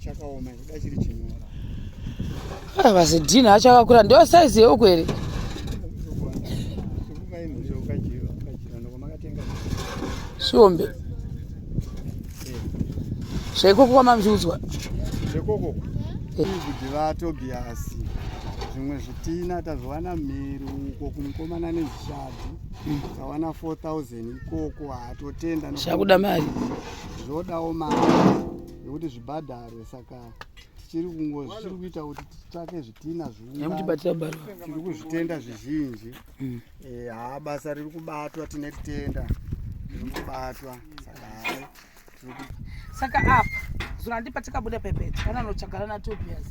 Chakaoma kuda chiri chinyora. Ah, vazidhina acho akakura ndo size yehuku here? Zviombe. Zvekoko kwamamuchiudzwa. Zvekoko. Kuti vaTobias zvimwe zvitina tazviwana mhiri uko kumukomana nezishadhi tawana 4000 ikoko hatotenda zvakuda mari zvodawo mari yekuti zvibhadharwe saka tichiri kungo zvichiri kuita kuti titsvake zvitina zviungatiri kuzvitenda zvizhinji mm. eh, haa basa riri kubatwa tine ritenda riri kubatwa saka hai saka apa zuro handi patikabuda pepe tikananotsvagana natobias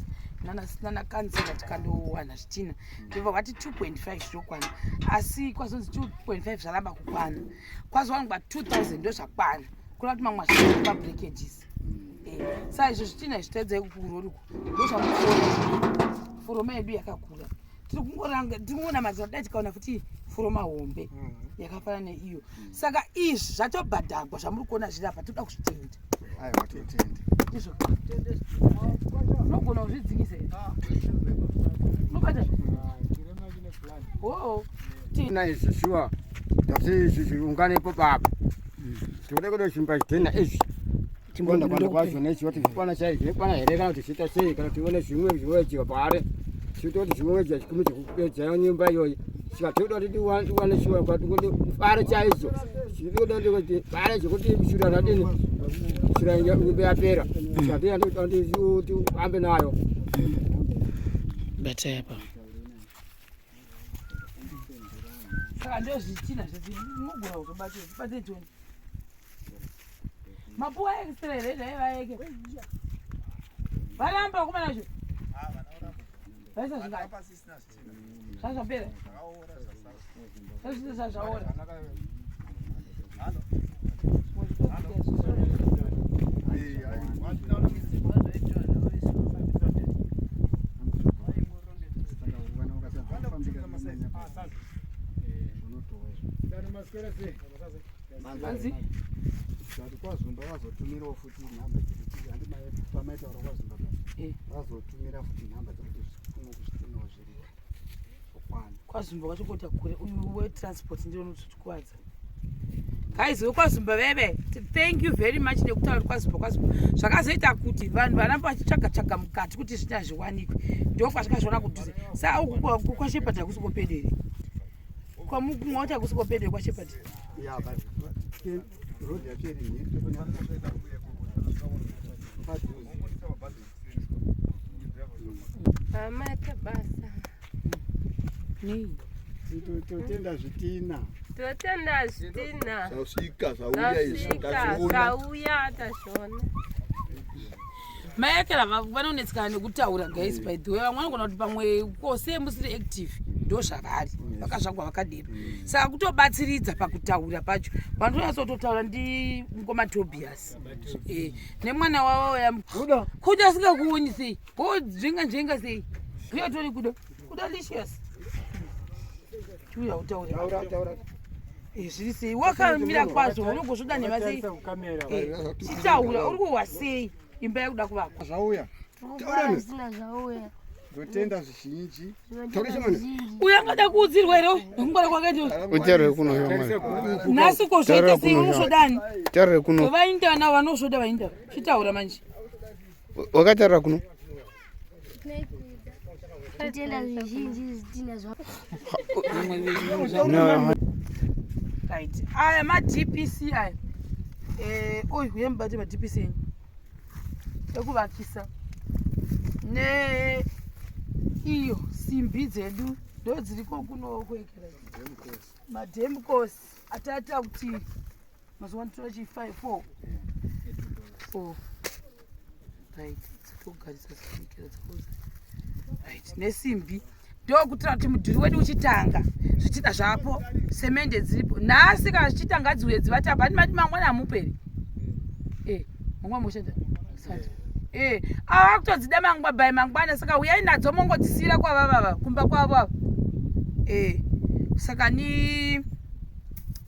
nanakanzira tikandowana zvitina ndobva vati 2.5 zvokwana asi kwazonzi 2.5 zvaramba kukwana kwazowanikwa 2000 ndozvakwana kureva kuti mamwe azvipa breakages eh, sa izvo zvitina izvi taedzai kukuroriku ndozvamukuona furoma yedu yakakura tiri kungonamatira dai tikaona futi furoma hombe mm. yakafanana neiyo mm. saka izvi zvatobhadhagwa zvamuri kuona zviri apa toda kuzvitenda ndizvo unogona kuzvidzikisa here unobata oo na izvi shuwa tati izvi zviunganepo baba tikuda kuda chimba chitena izvi Chimbonda kwanda kwacho nechi wati zvikwana chai zvinokwana here kana kuti zviita sei kana tione zvimwe zviwedzerwa paari tinoita kuti zvimwe wedzera chikumi chekupedza nyumba iyoyi saka tinoda kuti tiwane shuwa kuti fare chaidzo tinoda kuti fare zvekuti shura radini shura nyumba yapera saka tinoda kuti tifambe nayo batai apa saka ndozvitina zvese unogona kuzobata bate tione mapuwa extra here dai vaeke varamba vakomana zvo vaisa zvingani zvazvapera zvazvisa zvaora Hanzi kwazumba vazotumirawo futi nhamba dzekuti handi pamaitaura kwazumba eh. vazotumira futi nhamba dzekuti kuno kuzvitinawo zviriko kwana kwazumba kwacho kuita kure uyu wetransport ndiyo unototikwadza guys wekwazumba veve thank you very much nekutaura kuti kwazumba kwazumba zvakazoita kuti vanhu varamba vachitsvaga tsvaga mukati kuti zvitina zviwanikwe ndokwazvikazviona kudhuze saa uku kwashepata hakusi kopedere kwamumota hakusi kopedere kwashepata Amata basa. Nei? Totenda zvitina. Totenda zvitina. Zvasvika zvauya izvi tazviona. Zvauya tazviona. Mai Akela vanonetsekana nekutaura guys by the way vamwe vanogona kuti pamwe kose musiri active ndozvavari vakazvagwa vakadero saka kutobatsiridza pakutaura pacho vanotonyatsototaura ndi mukoma Tobias eh, nemwana wavo ya kuda asingakuoni sei wodzvenga nzvenga sei uya tori kuda kuda licious chiuya utaure eh, zviri sei wakamira kwazvo unogozvoda nhema sei eh, chitaura uri kuhwa sei imba yakuda kuvakwa zvauya zina zvauya ndotenda zvizhinji uyo angada kuudzirwa here nekungwara kwakaita utarire kuno nhasi ko zvoita sei unosvodani tarire kuno vainda navo vanosvoda vainda chitaura manje wakatarira kuno Totenda zvizhinji zvitina zva Right. Aya ma DPC aya. Eh, oy, uye mubate ma DPC enyu. Ekuvakisa. Ne iyo simbi dzedu ndo dziriko kuno kuekera. Mademkosi atata kuti mazuva anotora chi 5 4. 4. Right. Togarisa simbi dzako. Right. Nesimbi. Ndokutira kuti mudhuri wedu uchitanga zvichida zvapo semende dziripo nhasi kana zvichitanga dziuye dzivati apa ndimati mangwana hamuperi eh mangwana moshanda sati eh ava kutodzida mangwa by mangwana saka uyai nadzo mongodzisiyira kwavavava kumba kwavo ava eh saka ni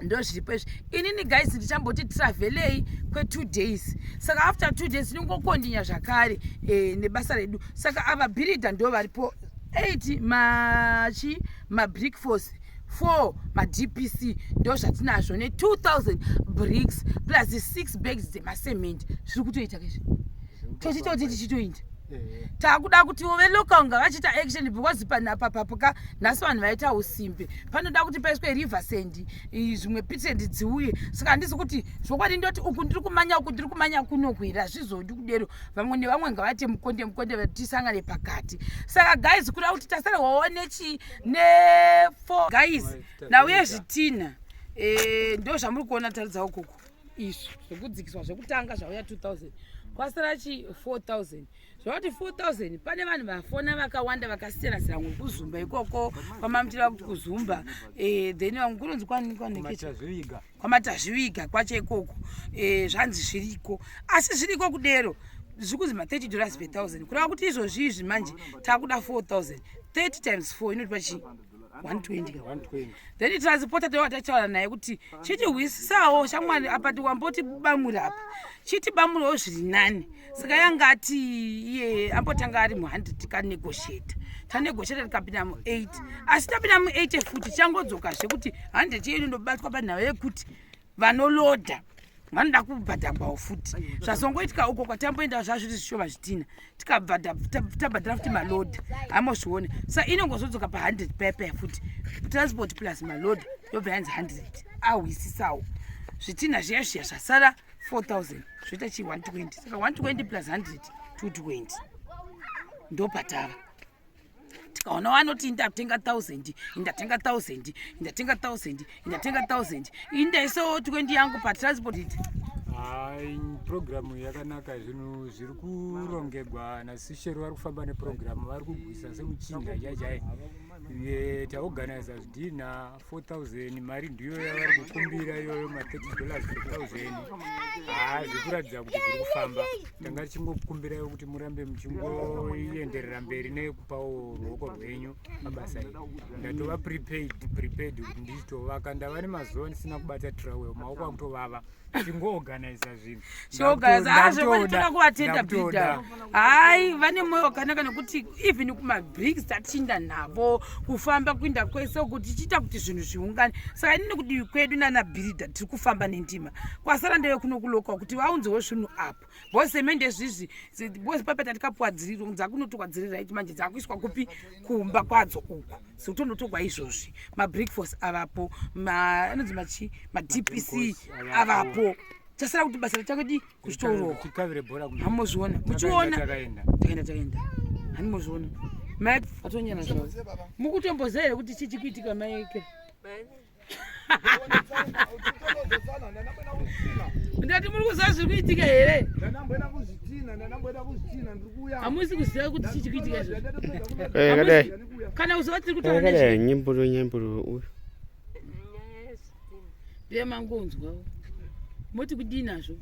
Ndozviripo izvi. Inini guys ndichamboti travelei kwe2 days, saka after 2 days tinongokondinya zvakare nebasa redu. Saka ava bhiridha ndo varipo 8 machi mabrick force, 4 madpc, ndo zvatinazvo ne2000 bricks plus 6 bags dzemacement. Zviri kutoita kaizvi, tochitoti tichitoita. Takuda kuti velocal ngavachiita action because panapa nhasi vanhu vaita usimbe. Panoda kuti paiswe river sand, zvimwe pitsend dziuye. Saka handisi kuti zvokwadi ndoti uku ndiri kumanya, uku ndiri kumanya, kunokwira hazvizodi kudero. Vamwe nevamwe ngavaite mukonde mukonde, tisangane pakati. Saka guys, kuda kuti tasarwawo nechi ne4 guys, nauye zvitina ndo zvamuri kuona. Taridzawo koko izvi zvekudzikiswa zvekutanga zvauya 2000, kwasara chi 4000. Zvavati 4000, pane vanhu vafona vakawanda vakasiyana siyana, vamwe kuzumba ikoko kwamamutira kuti kuzumba, then vamwe kunonzi kwanekecha kwamatazviviga kwacho ikoko. Zvanzi zviriko, asi zviriko kudero zviri kunzi ma30 dollars per thousand, kureva kuti izvozvi izvi manje takuda 4000. 30 times 4 inotipa chii? 120. Then transporter taiwa tataura naye kuti chitihwisisawo shamwari apa, tiwamboti bamuri apa, chitibamuriwo zviri nani. Saka yangati iye ambotanga ari mu100, tikanegotiata, tanegotiata tikapinda mu8. Asi tapinda mu8 futi tichangodzokazve kuti 100 yedu indobatwa panhau yekuti vanolodha vanoda kubhadhagwawo futi. Zvazongoitika uko kwatamboenda zvazviri zvishoma zvitina, tikabva tabhadhara futi malodha, hamozvione. Sa inongozodzoka pa100 paya futi, transport plus malodha yobva yanzi 100. Ahwisisawo zvitina zviya zviya, zvasara 4000 zvoita chi 120. Saka 120 plus 100, 220, ndopatava. Tikaona vanoti ndatenga 1000, ndatenga 1000, ndatenga 1000, ndatenga 1000, indaisawo 20 yangu patransport iti. Hai, purogiramu yakanaka. Zvinhu zviri kurongegwa nasishero, vari kufamba nepurogiramu, vari kugwisa semuchinda chaichai. Taorganiza zvidhina 4000, mari ndiyo yavari kukumbira iyoyo, ma30 dollars per 1000. Haa, zviri kuratidza kuti zviri kufamba. Tanga tichingokumbirayo kuti murambe muchingoenderera mberi nekupawo ruoko rwenyu pabasa iri. Ndatova prepared kuti ndichitovaka. Ndava nemazuva ndisina kubata trowel, maoko akutovava tingoorganiza zvinhu. Chiorganiza azvo, toda kuvatenda bhidha. Hai, vane mwoyo wakanaka nekuti even kumabricks tatinda navo kufamba kuinda kwese uku tichiita kuti zvinhu zviungane. Saka inini kudivi kwedu nana bhiridha tiri kufamba nendima. Kwasara ndeve kuno kulocal kuti vaunzewo zvinhu apo, because semende zvizvi, because papa tatikapuwa dziri dzakunotorwa dziri right manje, dzakuiswa kupi? Kumba kwadzo uku dzikutonotogwa izvozvi. Mabrick force avapo, anonzi machi madpc avapo. Chasara kuti basa richakudi kuchitoroko. Tikavire bhora kumberi. Hamozviona muchiona. Takaenda. Takaenda, takaenda, hani mozviona mai atonyana zvavo. Mukutomboziva here kuti chii chikuitika, maike? Ndati muri kuziva zviri kuitika here? Ndanamboenda kuzvitina, ndanamboenda kuzvitina, ndiri kuuya. Hamusi kuziva kuti chii chikuitika izvozvo? Kadai. Kana kuziva tiri kutaura Kadai nezve nyemburo nyemburo uyu. Ndiye mangonzwawo, moti kudii nazvo?